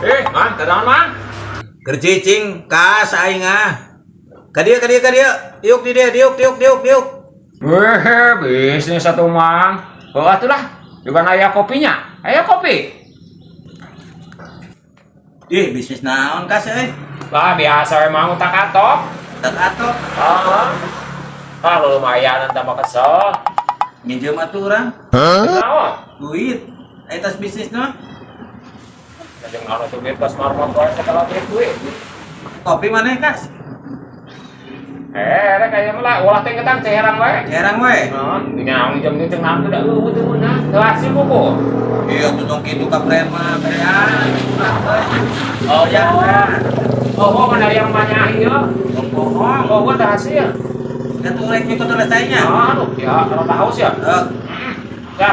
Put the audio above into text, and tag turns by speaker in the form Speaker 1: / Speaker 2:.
Speaker 1: Eh, Mang, tenang, Mang.
Speaker 2: Keur cicing kas aing ah. Ka dieu, ka dieu, ka dieu. Diuk di dieu, diuk, diuk, diuk, diuk.
Speaker 1: Weh, bisnis satu, Mang. Oh, atulah. Juga aya kopinya. Aya kopi.
Speaker 2: Ih, bisnis naon kas euy?
Speaker 1: Lah, biasa emang utak atok.
Speaker 2: Tak atok.
Speaker 1: Ah, ah, lumayan tambah kesel.
Speaker 2: Minjem atuh urang.
Speaker 1: Naon?
Speaker 2: Duit. Aya tas bisnis mah.
Speaker 1: Jeung anu tuh duit pas marmot wae segala duit duit.
Speaker 2: Kopi mana kas?
Speaker 1: Eh, rek aya mah lah ulah teh ketang ceherang wae.
Speaker 2: Jarang we.
Speaker 1: Heeh, nyaong jam ini cenah teh da eueuh teu meunah. Teu hasil buku.
Speaker 2: Iya, tuh tong kitu ka preman, berean.
Speaker 1: Oh ya. Oh, oh mana yang banyak ieu?
Speaker 2: Tong bohong.
Speaker 1: Oh, gua teu hasil.
Speaker 2: Da tuh rek nyokot selesainya.
Speaker 1: Aduh, ya kalau tak haus ya.
Speaker 2: Eh,
Speaker 1: Ya.